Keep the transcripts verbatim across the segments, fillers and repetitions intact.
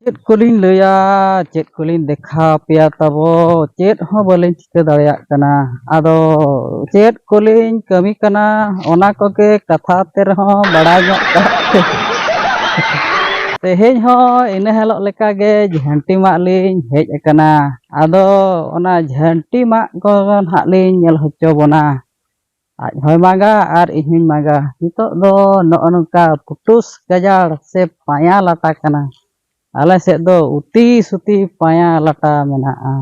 ᱪᱮᱫ ᱠᱚᱞᱤᱧ ᱞᱟᱹᱭᱟ, ᱪᱮᱫ ᱠᱚᱞᱤᱧ ᱫᱮᱠᱷᱟᱣ ᱟᱯᱮᱭᱟ ᱛᱟᱵᱚ, ᱪᱮᱫ ᱦᱚᱸ ᱵᱟᱹᱞᱤᱧ ᱪᱤᱠᱟᱹ ᱫᱟᱲᱮᱭᱟᱜ ᱠᱟᱱᱟ᱾ ᱟᱫᱚ ᱪᱮᱫ ᱠᱚᱞᱤᱧ ᱠᱟᱹᱢᱤ ᱠᱟᱱᱟ, ᱚᱱᱟ ᱠᱚᱜᱮ ᱠᱟᱛᱷᱟ ᱛᱮ ᱨᱮᱦᱚᱸ ᱵᱟᱲᱟᱭ ᱧᱚᱜ ᱠᱟᱜ ᱯᱮ᱾ ᱛᱮᱦᱮᱧ ᱦᱚᱸ ᱤᱱᱟᱹ ᱦᱤᱞᱳᱜ ᱞᱮᱠᱟᱜᱮ ᱡᱷᱟᱹᱱᱴᱤ ᱢᱟᱜ ᱞᱤᱧ ᱦᱮᱡ ᱟᱠᱟᱱᱟ᱾ ᱟᱫᱚ ᱚᱱᱟ ᱡᱷᱟᱹᱱᱴᱤ ᱢᱟᱜ ᱠᱚ ᱱᱟᱦᱟᱜ ᱞᱤᱧ ᱧᱮᱞ ᱦᱚᱪᱚ ᱵᱚᱱᱟ᱾ ᱟᱡ ᱦᱚᱸᱭ ᱢᱟᱜᱟ ᱟᱨ ᱤᱧ ᱦᱚᱸᱧ ᱢᱟᱜᱟ᱾ ᱱᱤᱛᱚᱜ ᱫᱚ ᱱᱚᱜᱼᱚ ᱱᱚᱝᱠᱟ ᱯᱩᱴᱩᱥ ᱜᱟᱡᱟᱲ ᱥᱮ ᱯᱟᱭᱟ ᱞᱟᱴᱟ ᱠᱟᱱᱟ᱾ ᱟᱞᱮ ᱥᱮᱫ ᱫᱚ ᱩᱛᱤ ᱥᱩᱛᱤ ᱯᱟᱭᱟ ᱞᱟᱴᱟ ᱢᱮᱱᱟᱜᱼᱟ᱾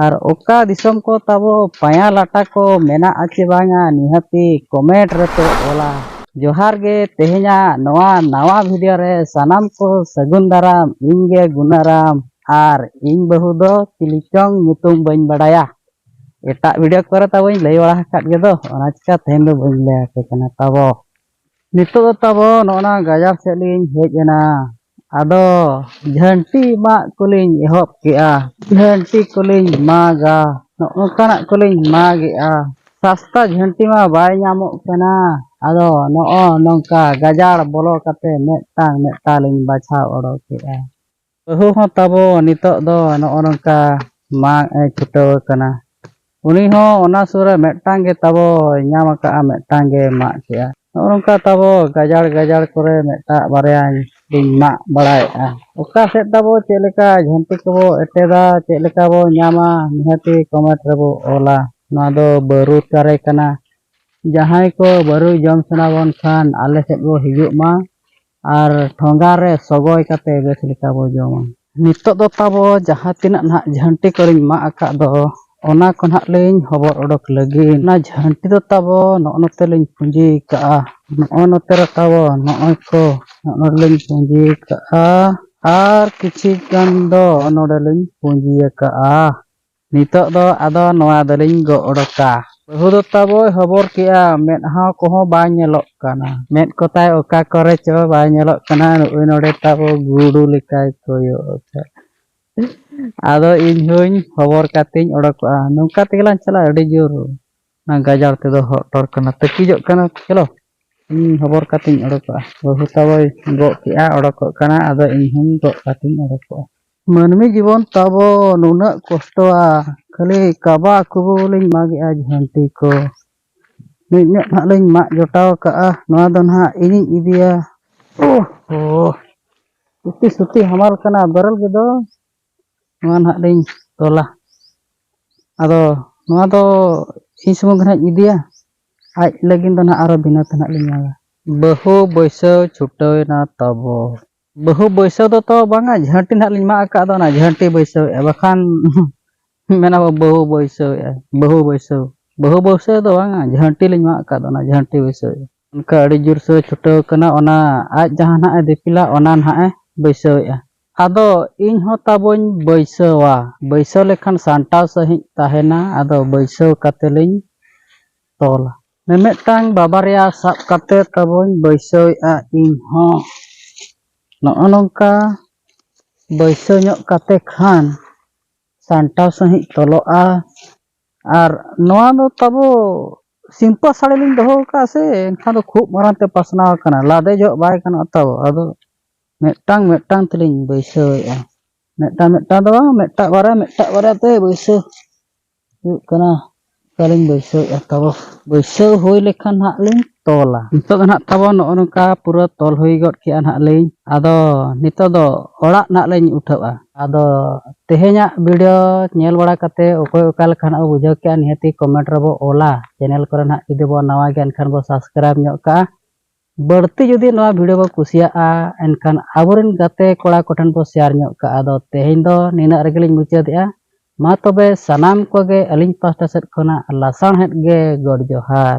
ᱟᱨ ᱚᱠᱟ ᱫᱤᱥᱚᱢ ᱠᱚ ᱛᱟᱵᱚ ᱯᱟᱭᱟ ᱞᱟᱴᱟ ᱠᱚ ᱢᱮᱱᱟᱜᱼᱟ ᱪᱮ ᱵᱟᱝᱟ, ᱱᱤᱦᱟᱹᱛᱤ ᱠᱚᱢᱮᱱᱴ ᱨᱮᱯᱮ ᱚᱞᱟ᱾ ᱡᱚᱦᱟᱨ ᱜᱮ, ᱛᱮᱦᱮᱧᱟᱜ ᱱᱚᱣᱟ ᱱᱟᱣᱟ ᱵᱷᱤᱰᱤᱭᱳ ᱨᱮ ᱥᱟᱱᱟᱢ ᱠᱚ ᱥᱟᱹᱜᱩᱱ ᱫᱟᱨᱟᱢ᱾ ᱤᱧ ᱜᱮ ᱜᱩᱱᱟᱨᱟᱢ, ᱟᱨ ᱤᱧ ᱵᱟᱹᱦᱩ ᱫᱚ ᱪᱤᱞᱤ ᱪᱚᱝ ᱧᱩᱛᱩᱢ ᱵᱟᱹᱧ ᱵᱟᱰᱟᱭᱟ᱾ ᱮᱴᱟᱜ ᱵᱷᱤᱰᱤᱭᱳ ᱠᱚᱨᱮ ᱛᱟᱵᱚᱧ ᱞᱟᱹᱭ ᱵᱟᱲᱟ ᱟᱠᱟᱫ ᱜᱮᱫᱚ, ᱚᱱᱟ ᱪᱤᱠᱟ ᱛᱮᱦᱮᱧ ᱫᱚ ᱵᱟᱹᱧ ᱞᱟᱹᱭ ᱟᱯᱮ ᱠᱟᱱᱟ ᱛᱟᱵᱚ᱾ ᱱᱤᱛᱚᱜ ᱫᱚ ᱛᱟᱵᱚ ᱱᱚᱜᱼᱚ ᱱᱟ ᱜᱟᱡᱟᱲ ᱥᱮᱫ ᱞᱤᱧ ᱦᱮᱡ ᱮᱱᱟ᱾ ᱟᱫᱚ ᱡᱷᱟᱹᱱᱴᱤ ᱢᱟᱜ ᱠᱚᱞᱤᱧ ᱮᱦᱚᱵ ᱠᱮᱜᱼᱟ, ᱡᱷᱟᱹᱱᱴᱤ ᱠᱚᱞᱤᱧ ᱢᱟᱜᱟ, ᱱᱚᱜᱼᱚ ᱱᱚᱝᱠᱟᱱᱟᱜ ᱠᱚᱞᱤᱧ ᱢᱟᱜᱮᱜᱼᱟ᱾ ᱥᱟᱥᱛᱟ ᱡᱷᱟᱹᱱᱴᱤ ᱢᱟ ᱵᱟᱭ ᱧᱟᱢᱚᱜ ᱠᱟᱱᱟ᱾ ᱟᱫᱚ ᱱᱚᱜᱼᱚ ᱱᱚᱝᱠᱟ ᱜᱟᱡᱟᱲ ᱵᱚᱞᱚ ᱠᱟᱛᱮ ᱢᱤᱫᱴᱟᱝ ᱢᱤᱫᱴᱟᱝ ᱞᱤᱧ ᱵᱟᱪᱷᱟᱣ ᱚᱰᱚᱠᱮᱜᱼᱟ᱾ ᱵᱟᱹᱦᱩ ᱦᱚᱸ ᱛᱟᱵᱚ ᱱᱤᱛᱚᱜ ᱫᱚ ᱱᱚᱜᱼᱚ ᱱᱚᱝᱠᱟ ᱢᱟᱜ ᱮ ᱪᱷᱩᱴᱟᱹᱣ ᱟᱠᱟᱱᱟ᱾ ᱩᱱᱤ ᱦᱚᱸ ᱚᱱᱟ ᱥᱩᱨ ᱨᱮ ᱢᱤᱫᱴᱟᱝ ᱜᱮ ᱛᱟᱵᱚ ᱧᱟᱢ ᱟᱠᱟᱫᱼᱟ, ᱢᱤᱫᱴᱟᱝ ᱜᱮ ᱢᱟᱜ ᱠᱮᱜᱼᱟ᱾ ᱱᱚᱜᱼᱚ ᱱᱚᱝᱠᱟ ᱛᱟᱵᱚ ᱜᱟᱡᱟᱲ ᱜᱟᱡᱟᱲ ᱠᱚᱨᱮ ᱢᱤᱫᱴᱟᱝ ᱵᱟᱨᱭᱟᱧ ᱢᱟᱜ ᱵᱟᱲᱟᱭᱮᱫᱼᱟ᱾ ᱚᱠᱟ ᱥᱮᱫ ᱛᱟᱵᱚ ᱪᱮᱫ ᱞᱮᱠᱟ ᱡᱷᱟᱹᱱᱴᱤ ᱠᱚᱵᱚ ᱮᱴᱮᱫᱟ, ᱪᱮᱫ ᱞᱮᱠᱟ ᱵᱚ ᱧᱟᱢᱟ, ᱱᱤᱦᱟᱹᱛᱤ ᱠᱚᱢᱮᱱᱴ ᱨᱮᱵᱚ ᱚᱞᱟ᱾ ᱱᱚᱣᱟ ᱫᱚ ᱵᱟᱹᱨᱩ ᱫᱟᱨᱮ ᱠᱟᱱᱟ᱾ ᱡᱟᱦᱟᱸᱭ ᱠᱚ ᱵᱟᱹᱨᱩ ᱡᱚᱢ ᱥᱟᱱᱟ ᱵᱚᱱ ᱠᱷᱟᱱ ᱟᱞᱮ ᱥᱮᱫ ᱵᱚ ᱦᱤᱡᱩᱜ ᱢᱟ᱾ ᱟᱨ ᱴᱷᱚᱸᱜᱟ ᱨᱮ ᱥᱚᱜᱚᱭ ᱠᱟᱛᱮ ᱵᱮᱥ ᱞᱮᱠᱟ ᱵᱚ ᱡᱚᱢᱟ᱾ ᱱᱤᱛᱚᱜ ᱫᱚ ᱛᱟᱵᱚ ᱡᱟᱦᱟᱸ ᱛᱤᱱᱟᱹᱜ ᱱᱟᱦᱟᱜ ᱡᱷᱟᱹᱱᱴᱤ ᱠᱚᱞᱤᱧ ᱢᱟᱜ ᱟᱠᱟᱫ ᱫᱚ, ᱚᱱᱟ ᱠᱚ ᱱᱟᱦᱟᱜ ᱞᱤᱧ ᱦᱚᱵᱚᱨ ᱚᱰᱚᱠ ᱞᱟᱹᱜᱤᱫ᱾ ᱚᱱᱟ ᱡᱷᱟᱹᱱᱴᱤ ᱫᱚ ᱛᱟᱵᱚ ᱱᱚᱜᱼᱚ ᱱᱚᱛᱮ ᱞᱤᱧ ᱯᱩᱸᱡᱤ ᱠᱟᱜᱼᱟ᱾ ᱱᱚᱜᱼᱚ ᱱᱚᱛᱮ ᱨᱮ ᱛᱟᱵᱚ ᱱᱚᱜᱼᱚᱭ ᱠᱚ ᱱᱚᱜᱼᱚ ᱱᱚᱰᱮ ᱞᱤᱧ ᱯᱩᱸᱡᱤ ᱠᱟᱜᱼᱟ᱾ ᱟᱨ ᱠᱤᱪᱷᱤ ᱜᱟᱱ ᱫᱚ ᱱᱚᱰᱮ ᱞᱤᱧ ᱯᱩᱸᱡᱤ ᱟᱠᱟᱜᱼᱟ᱾ ᱱᱤᱛᱚᱜ ᱫᱚ ᱟᱫᱚ ᱱᱚᱣᱟ ᱫᱚᱞᱤᱧ ᱜᱚᱜ ᱚᱰᱚᱠᱟ᱾ ᱵᱟᱹᱦᱩ ᱫᱚ ᱛᱟᱵᱚᱭ ᱦᱚᱵᱚᱨ ᱠᱮᱜᱼᱟ, ᱢᱮᱫᱦᱟ ᱠᱚᱦᱚᱸ ᱵᱟᱭ ᱧᱮᱞᱚᱜ ᱠᱟᱱᱟ᱾ ᱢᱮᱫ ᱠᱚᱛᱟᱭ ᱚᱠᱟ ᱠᱚᱨᱮ ᱪᱚ ᱵᱟᱭ ᱧᱮᱞᱚᱜ ᱠᱟᱱᱟ᱾ ᱱᱩᱜᱼᱩᱭ ᱱᱚᱰᱮ ᱛᱟᱵᱚ ᱜᱩᱰᱩ ᱞᱮᱠᱟᱭ ᱠᱚᱭᱚᱜ ᱟᱠᱟᱫ᱾ ᱟᱫᱚ ᱤᱧ ᱦᱚᱸᱧ ᱦᱚᱵᱚᱨ ᱠᱟᱛᱮᱧ ᱚᱰᱚᱠᱚᱜᱼᱟ᱾ ᱱᱚᱝᱠᱟ ᱛᱮᱜᱮ ᱞᱟᱝ ᱪᱟᱞᱟᱜᱼᱟ, ᱟᱹᱰᱤ ᱡᱳᱨ ᱚᱱᱟ ᱜᱟᱡᱟᱲ ᱛᱮᱫᱚ ᱦᱚᱨ ᱴᱚᱨ ᱠᱟᱱᱟ, ᱛᱟᱹᱠᱤᱡᱚᱜ ᱠᱟᱱᱟ᱾ ᱪᱚᱞᱚ᱾ ᱤᱧ ᱦᱚᱵᱚᱨ ᱠᱟᱛᱮᱧ ᱚᱰᱚᱠᱚᱜᱼᱟ᱾ ᱵᱟᱹᱦᱩ ᱛᱟᱵᱚᱭ ᱜᱚᱜ ᱠᱮᱜᱼᱟ, ᱚᱰᱚᱠᱚᱜ ᱠᱟᱱᱟ, ᱟᱫᱚ ᱤᱧ ᱦᱚᱸᱧ ᱜᱚᱜ ᱠᱟᱛᱮᱧ ᱚᱰᱚᱠᱚᱜᱼᱟ᱾ ᱢᱟᱹᱱᱢᱤ ᱡᱤᱵᱚᱱ ᱛᱟᱵᱚ ᱱᱩᱱᱟᱹᱜ ᱠᱚᱥᱴᱚᱣᱟ, ᱠᱷᱟᱹᱞᱤ ᱠᱟᱵᱟ ᱠᱩᱵᱩ ᱞᱤᱧ ᱢᱟᱜᱮᱜᱼᱟ ᱡᱷᱟᱹᱱᱴᱤ ᱠᱚ᱾ ᱢᱤᱫ ᱧᱚᱜ ᱱᱟᱦᱟᱜ ᱞᱤᱧ ᱢᱟᱜ ᱡᱚᱴᱟᱣ ᱠᱟᱜᱼᱟ, ᱱᱚᱣᱟ ᱫᱚ ᱱᱟᱦᱟᱜ ᱤᱧᱤᱧ ᱤᱫᱤᱭᱟ᱾ ᱳᱦᱳ, ᱥᱩᱛᱤ ᱥᱩᱛᱤ ᱦᱟᱢᱟᱞ ᱠᱟᱱᱟ ᱵᱮᱨᱮᱞ ᱜᱮᱫᱚ᱾ ᱱᱚᱣᱟ ᱱᱟᱦᱟᱜ ᱞᱤᱧ ᱛᱚᱞᱟ᱾ ᱟᱫᱚ ᱱᱚᱣᱟ ᱫᱚ ᱤᱧ ᱥᱩᱢᱩᱝ ᱜᱮ ᱱᱟᱦᱟᱜ ᱤᱧ ᱤᱫᱤᱭᱟ, ᱟᱡ ᱞᱟᱹᱜᱤᱫ ᱫᱚ ᱱᱟᱦᱟᱜ ᱟᱨᱚ ᱵᱷᱤᱱᱟᱹ ᱛᱮ ᱱᱟᱦᱟᱜ ᱞᱤᱧ ᱢᱟᱜᱟ᱾ ᱵᱟᱹᱦᱩ ᱵᱟᱹᱭᱥᱟᱹᱣ ᱪᱷᱩᱴᱟᱹᱣ ᱮᱱᱟ ᱛᱟᱵᱚ᱾ ᱵᱟᱹᱦᱩ ᱵᱟᱹᱭᱥᱟᱹᱣ ᱫᱚ ᱛᱚ ᱵᱟᱝᱟ, ᱡᱷᱟᱹᱱᱴᱤ ᱱᱟᱦᱟᱜ ᱞᱤᱧ ᱢᱟᱜ ᱟᱠᱟᱫ ᱫᱚ, ᱚᱱᱟ ᱡᱷᱟᱹᱱᱴᱤ ᱵᱟᱹᱭᱥᱟᱹᱣᱮᱫᱼᱟ, ᱵᱟᱠᱷᱟᱱ ᱢᱮᱱᱟ ᱵᱚ ᱵᱟᱹᱦᱩ ᱵᱟᱹᱭᱥᱟᱹᱣᱮᱫᱼᱟ, ᱵᱟᱹᱦᱩ ᱵᱟᱹᱭᱥᱟᱹᱣ, ᱵᱟᱹᱦᱩ ᱵᱟᱹᱭᱥᱟᱹᱣ ᱫᱚ ᱵᱟᱝᱟ, ᱡᱷᱟᱹᱱᱴᱤ ᱞᱤᱧ ᱢᱟᱜ ᱟᱠᱟᱫ ᱫᱚ, ᱚᱱᱟ ᱡᱷᱟᱹᱱᱴᱤ ᱵᱟᱹᱭᱥᱟᱹᱣᱮᱫᱼᱟ᱾ ᱚᱱᱠᱟ ᱟᱹᱰᱤ ᱡᱳᱨ ᱥᱮ ᱪᱷᱩᱴᱟᱹᱣ ᱠᱟᱱᱟ, ᱚᱱᱟ ᱟᱡ ᱡᱟᱦᱟᱸ ᱱᱟᱦᱟᱜ ᱮ ᱫᱤᱯᱤᱞᱟ, ᱚᱱᱟ ᱱᱟᱦᱟᱜ ᱮ ᱵᱟᱹᱭᱥᱟᱹᱣᱮᱫᱼᱟ᱾ ᱟᱫᱚ ᱤᱧ ᱦᱚᱸ ᱛᱟᱵᱚᱧ ᱵᱟᱹᱭᱥᱟᱹᱣᱟ, ᱵᱟᱹᱭᱥᱟᱹᱣ ᱞᱮᱠᱷᱟᱱ ᱥᱟᱢᱴᱟᱣ ᱥᱟᱺᱦᱤᱡ ᱛᱟᱦᱮᱱᱟ, ᱟᱫᱚ ᱵᱟᱹᱭᱥᱟᱹᱣ ᱠᱟᱛᱮ ᱞᱤᱧ ᱛᱚᱞᱟ᱾ ᱢᱤᱢᱤᱫᱴᱟᱝ ᱵᱟᱵᱟᱨᱭᱟ ᱥᱟᱵ ᱠᱟᱛᱮ ᱛᱟᱵᱚᱧ ᱵᱟᱹᱭᱥᱟᱹᱣᱮᱫᱼᱟ ᱤᱧ ᱦᱚᱸ᱾ ᱱᱚᱜᱼᱚ ᱱᱚᱝᱠᱟ ᱵᱟᱹᱭᱥᱟᱹᱣ ᱧᱚᱜ ᱠᱟᱛᱮ ᱠᱷᱟᱱ ᱥᱟᱢᱴᱟᱣ ᱥᱟᱺᱦᱤᱡ ᱛᱚᱞᱚᱜᱼᱟ᱾ ᱟᱨ ᱱᱚᱣᱟ ᱫᱚ ᱛᱟᱵᱚ simple ᱥᱟᱹᱲᱤ ᱞᱤᱧ ᱫᱚᱦᱚ ᱟᱠᱟᱫᱼᱟ ᱥᱮ, ᱮᱱᱠᱷᱟᱱ ᱫᱚ ᱠᱷᱩᱵ ᱢᱟᱨᱟᱝ ᱛᱮ ᱯᱟᱥᱱᱟᱣ ᱟᱠᱟᱱᱟ, ᱞᱟᱫᱮ ᱡᱚᱦᱚᱜ ᱵᱟᱭ ᱜᱟᱱᱚᱜᱼᱟ ᱛᱟᱵᱚ᱾ ᱟᱫᱚ ᱢᱤᱫᱴᱟᱝ ᱢᱤᱫᱴᱟᱝ ᱛᱮᱞᱤᱧ ᱵᱟᱹᱭᱥᱟᱹᱣᱮᱫᱼᱟ᱾ ᱢᱤᱫᱴᱟᱝ ᱢᱤᱫᱴᱟᱝ ᱫᱚ ᱵᱟᱝ, ᱢᱤᱫᱴᱟᱝ ᱵᱟᱨᱭᱟ, ᱢᱤᱫᱴᱟᱝ ᱵᱟᱨᱭᱟ ᱛᱮ ᱵᱟᱹᱭᱥᱟᱹᱣ ᱦᱩᱭᱩᱜ ᱠᱟᱱᱟ᱾ ᱚᱱᱠᱟᱞᱤᱧ ᱵᱟᱹᱭᱥᱟᱹᱣᱮᱫᱼᱟ ᱛᱟᱵᱚ᱾ ᱵᱟᱹᱭᱥᱟᱹᱣ ᱦᱩᱭ ᱞᱮᱠᱷᱟᱱ ᱦᱟᱸᱜ ᱞᱤᱧ ᱛᱚᱞᱟ᱾ ᱱᱤᱛᱚᱜ ᱫᱚ ᱱᱟᱦᱟᱜ ᱛᱟᱵᱚ ᱱᱚᱜᱼᱚ ᱱᱚᱝᱠᱟ ᱯᱩᱨᱟᱹ ᱛᱚᱞ ᱦᱩᱭ ᱜᱚᱫ ᱠᱮᱜᱼᱟ ᱱᱟᱦᱟᱜ ᱞᱤᱧ᱾ ᱟᱫᱚ ᱱᱤᱛᱚᱜ ᱫᱚ ᱚᱲᱟᱜ ᱱᱟᱦᱟᱜ ᱞᱤᱧ ᱩᱴᱷᱟᱹᱜᱼᱟ᱾ ᱟᱫᱚ ᱛᱮᱦᱮᱧᱟᱜ video ᱧᱮᱞ ᱵᱟᱲᱟ ᱠᱟᱛᱮ ᱚᱠᱚᱭ ᱚᱠᱟ ᱞᱮᱠᱟ ᱱᱟᱦᱟᱜ ᱵᱚ ᱵᱩᱡᱷᱟᱹᱣ ᱠᱮᱜᱼᱟ, ᱱᱤᱦᱟᱹᱛᱤ comment ᱨᱮᱵᱚ ᱚᱞᱟ᱾ Channel ᱠᱚᱨᱮ ᱱᱟᱦᱟᱜ ᱡᱩᱫᱤ ᱵᱚ ᱱᱟᱣᱟ ᱜᱮᱭᱟ, ᱮᱱᱠᱷᱟᱱ ᱵᱚ subscribe ᱧᱚᱜ ᱠᱟᱜᱼᱟ᱾ ᱵᱟᱹᱲᱛᱤ ᱡᱩᱫᱤ ᱱᱚᱣᱟ video ᱵᱚ ᱠᱩᱥᱤᱭᱟᱜᱼᱟ, ᱮᱱᱠᱷᱟᱱ ᱟᱵᱚᱨᱮᱱ ᱜᱟᱛᱮ ᱠᱚᱲᱟ ᱠᱚᱴᱷᱮᱱ ᱵᱚ share ᱧᱚᱜ ᱠᱟᱜᱼᱟ᱾ ᱟᱫᱚ ᱛᱮᱦᱮᱧ ᱫᱚ ᱱᱤᱱᱟᱹᱜ ᱨᱮᱜᱮ ᱞᱤᱧ ᱢᱩᱪᱟᱹᱫᱮᱜᱼᱟ᱾ ᱢᱟ ᱛᱚᱵᱮ ᱥᱟᱱᱟᱢ ᱠᱚᱜᱮ ᱟᱹᱞᱤᱧ ᱯᱟᱦᱴᱟ ᱥᱮᱫ ᱠᱷᱚᱱᱟᱜ ᱞᱟᱥᱟᱬᱦᱮᱫ ᱜᱮ ᱜᱚᱰ ᱡᱚᱦᱟᱨ᱾